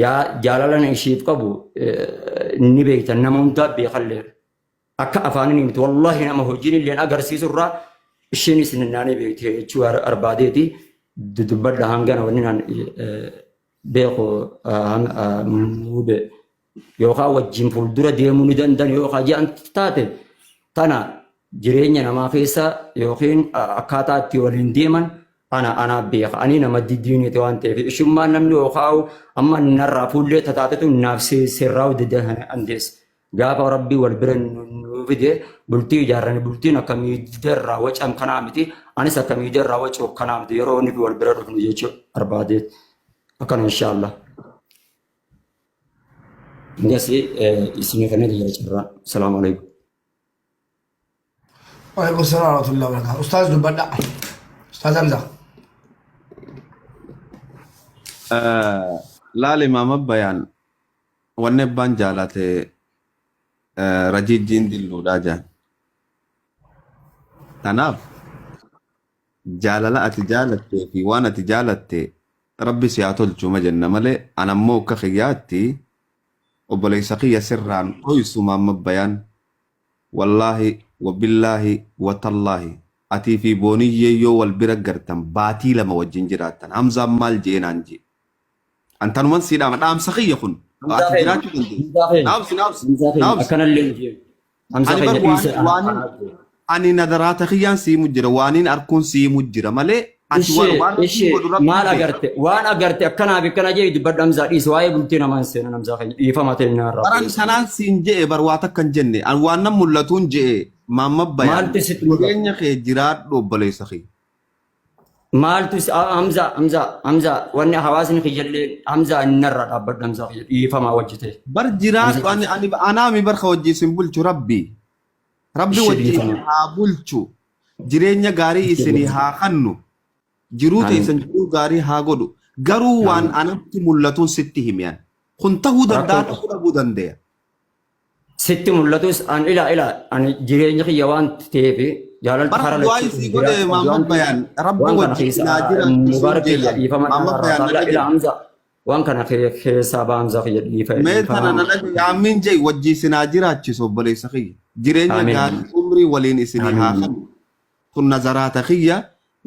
Yaa jaalalan ishiif qabu ni beektan nama hundaa beekallee. Akka afaaniin miti wallaahi nama hojiin illee agarsiisu irraa isheen isin naanee beekte jechuu barbaadeeti dubbadha hangana wanni naan beeku mube yookaan wajjin fuuldura deemuu ni danda'an yookaan jedhan taate tana jireenya namaa keessa yookiin akkaataa itti waliin deeman ana anaa beeka ani nama diiniiti waan ta'eef ishummaan namni yookaan amma narraa fuullee tataatetu naaf sirraa dandeessa. Gaafa rabbii wal bira nu fide bultii ijaarrani bultiin akka miidiyaa irraa wacan kanaa miti anis akka miidiyaa irraa wacu kanaa miti yeroo inni wal bira dhufnu jechuu barbaade akkana inshaallah. Gasi isinii kana jira carraa. Salaamu alaikum. Waalaikum salaam warahmatullahi wabarakatuh. Ustaaz dubbadha. Ustaaz Hamza. Laali maama bayaan wanni abbaan jaalate rajiijjiin dilluudhaa jaan. Kanaaf jaalala ati jaalattee fi waan ati jaalatte rabbi si haa tolchu ma jenna malee an ammoo akka kiyyaatti obboleessa kiyya sirraan dhoysu maamma bayaan wallaahi wabillaahi watallaahi atii fi booniyyee yoo wal bira gartan baatii 2 wajjin jiraattan hamzaan maal je'ee naan je'e An tanuman sii dhaama. Dhaamsa kiyya kun. Hamzaa Ati keenya. jiraachuu dandeessa. Hamzaa keenya. Naabsi naabsi. Hamzaa keenya. Naabsi. Akkanallee hin jeemu. Hamzaa Ani bar keenya waan dhiisa ana waan anaa jeemu. ani nadaraata kiyyaan siimu jira waaniin arkuun siimu jira malee ati waan Ishee waan rabbiin ishee godhu rabbiin maal beeka. agarte waan agarte akkanaa fi akkana jee dubbadhu Hamzaa dhiisi waa'ee bultii namaa hin seenan Hamzaa keenya dhiifama ta'e naarraa Baran obboleessa. sanaan siin je'e bar waa takka hin jenne an waan nan mul'atuun je'e maamma bayaan Maaltu sitti mul'ata? jireenya kee jiraadhu obboleessa kiyya. Maaltu Hamza Hamza Hamza wanni hawaasni kiyyallee Hamza innarraa dhaabbadhu Hamza kiyya dhiifamaa wajji ta'e. Bar Hamza jiraadhu ani ani anaami bar ka wajji isin bulchu rabbi. Rabbi ishee wajji isin dhiifama. haa bulchu. Jireenya gaarii Ishee isinii dhiifama. haa kannu. Jiruu Amiin. teessan jiruu gaarii haa godhu. Garuu waan Amiin. anatti mul'atuun sitti himi an. Kun tahuu danda'a Rakkoo tahuu dhabuu dandeya. Sitti mul'atus an ila ila ani jireenya kiyya waan ta'eef jaalalti Bara karaa du'aa lachuu isii godhe jiraachuu qabdi Maamma waan ta'eef Bayaan rabbi waan kana wajjin keessa naa jiraachisuun mubaarak kiyya jeelaan dhiifama Maamma narraa Bayaan na taala ila dhagaye. Hamza waan kana keessaa baa Hamza kiyya dhiifa Mee tana na dhiifama. dhagaye aammiin jee wajji isin haa jiraachisu obboleessa kiyya. Jireenya Amiin gaarii umrii waliin isinii haa amiin kennu. Kun nazaraata kiyya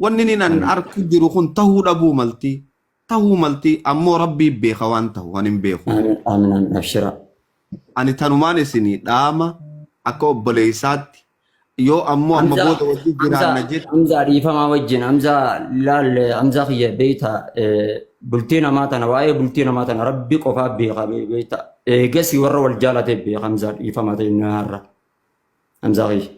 wanni inni an amiin. arku jiru kun tahuu dhabuu malti. Tahuu malti ammoo rabbii beeka waan tahu ani hin beeku. Amiin amiin amiin abshira. Ani tanumaan isinii dhaama akka obboleessaatti yoo ammoo amma Hamza booda wajji Hamza jiraanna jette Hamza dhiifamaa wajjin Hamza laal Hamza kiyya beeyta bultii namaa tana waa'ee bultii namaa tana rabbi qofaa beeka beeyta eegasii warra wal jaalate beeka Hamza dhiifamaa ta'e har'a Hamza kiyya.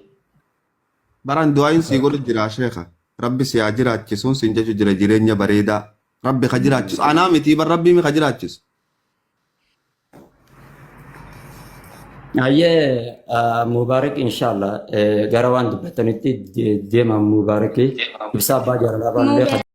Baran du'aayin sii godhu jira sheekha rabbi si haa jiraachisuun siin jechu jira jireenya bareedaa rabbi ka jiraachisu anaa mitii bar rabbii mi ka jiraachisu. Ayyee Mubaarak inshallah gara waan dubbatanitti deema Mubaarak ibsaa abbaa jaalalaa baallee.